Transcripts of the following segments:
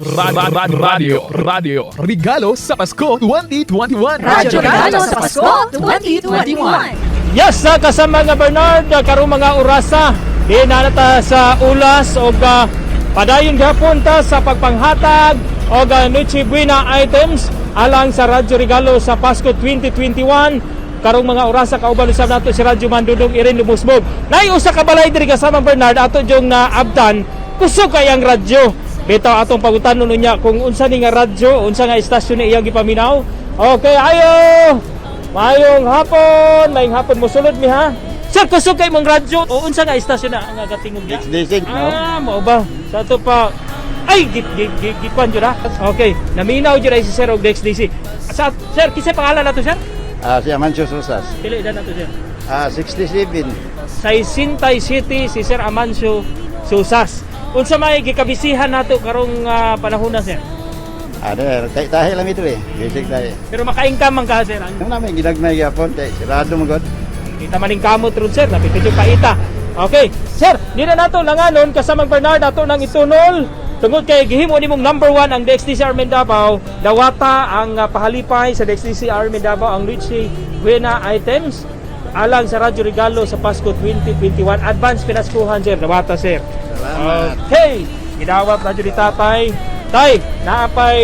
Radio, Radio, Radio, Regalo sa Pasko 2021. Radyo Regalo sa Pasko 2021. Yes, kasama nga Bernard, karong mga orasa di na ta sa Ulas og padayon gihapon ta sa pagpanghatag og Noche Buena items alang sa Radyo Regalo sa Pasko 2021. Karong mga orasa, kauban usab nato si Radyo Mandudong Irin Lumusbog. Nay usa ka balay diri, kasama Bernard, ato jung naabtan, kusog kay ang radyo. Bitaw atong pangutanon niya kung unsa ni nga radyo, unsa nga istasyon ni iyang gipaminaw. Okay, ayo. Mayong hapon, mayong hapon, mosulod mi ha. Sir, kusog kay mong radyo o unsa nga istasyon na nga gatingog niya? XDC, no? Ah, mao ba? Sa ato pa ay git git git gitpan jud ha. Okay, naminaw jud ay si Sir og DXDC. Sa sir, kinsa pangalan nato, sir? Ah, si Amancio Sosas. Pila edad nato, sir? Ah, 67. Sa Sintay City si Sir Amancio Susas. Unsa may gikabisihan nato karong panahon na, sir? Ah, tahi tahi lang ito eh. Basic tahi. Pero maka-income man ka, sir. Ang Ano namin ginagmay gyapon kay sirado mo god. Kita maning kamot ron, sir, napit yung paita. Okay, sir, di na nato langanon, kasamang Bernard, ato nang itunol. Tungod kay gihimo nimong number one ang DXDC Armin Davao, dawata ang pahalipay sa DXDC Armin Davao ang Noche Buena items alang sa Radyo Regalo sa Pasko 2021. Advance pinaskuhan, sir. Dawata, sir. Salamat. Okay, gidawat na jud ni tatay. Tay, naapay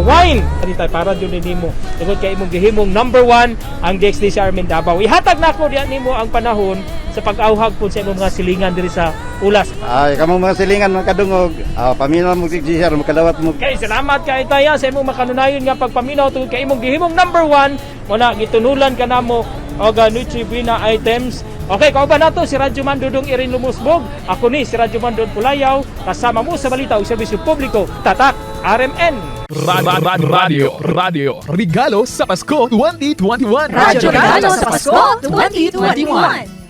wine. Ani tay para jud nimo. Tungod kay imong gihimong number one ang DXDC Armin Davao. Ihatag nako diyan nimo ang panahon sa pag-awhag pud sa imong mga silingan diri sa Ulas. Ay, kamong mga silingan mga kadungog. Ah, paminaw mo XDC makadawat mo. Okay, salamat kay taya sa imong makanunayon nga pagpaminaw tungod kay imong gihimong number one wala gitunulan ka namo og Noche Buena items. Okay, kauban nato si Radyo Man Dudong Irin Lumusbog. Ako ni si Radyo Man Dudong Pulayaw, kasama mo sa balita ug serbisyo publiko. Tatak RMN. Radio, Radio, Radio, Regalo sa Pasko 2021. Radyo Regalo sa Pasko 2021.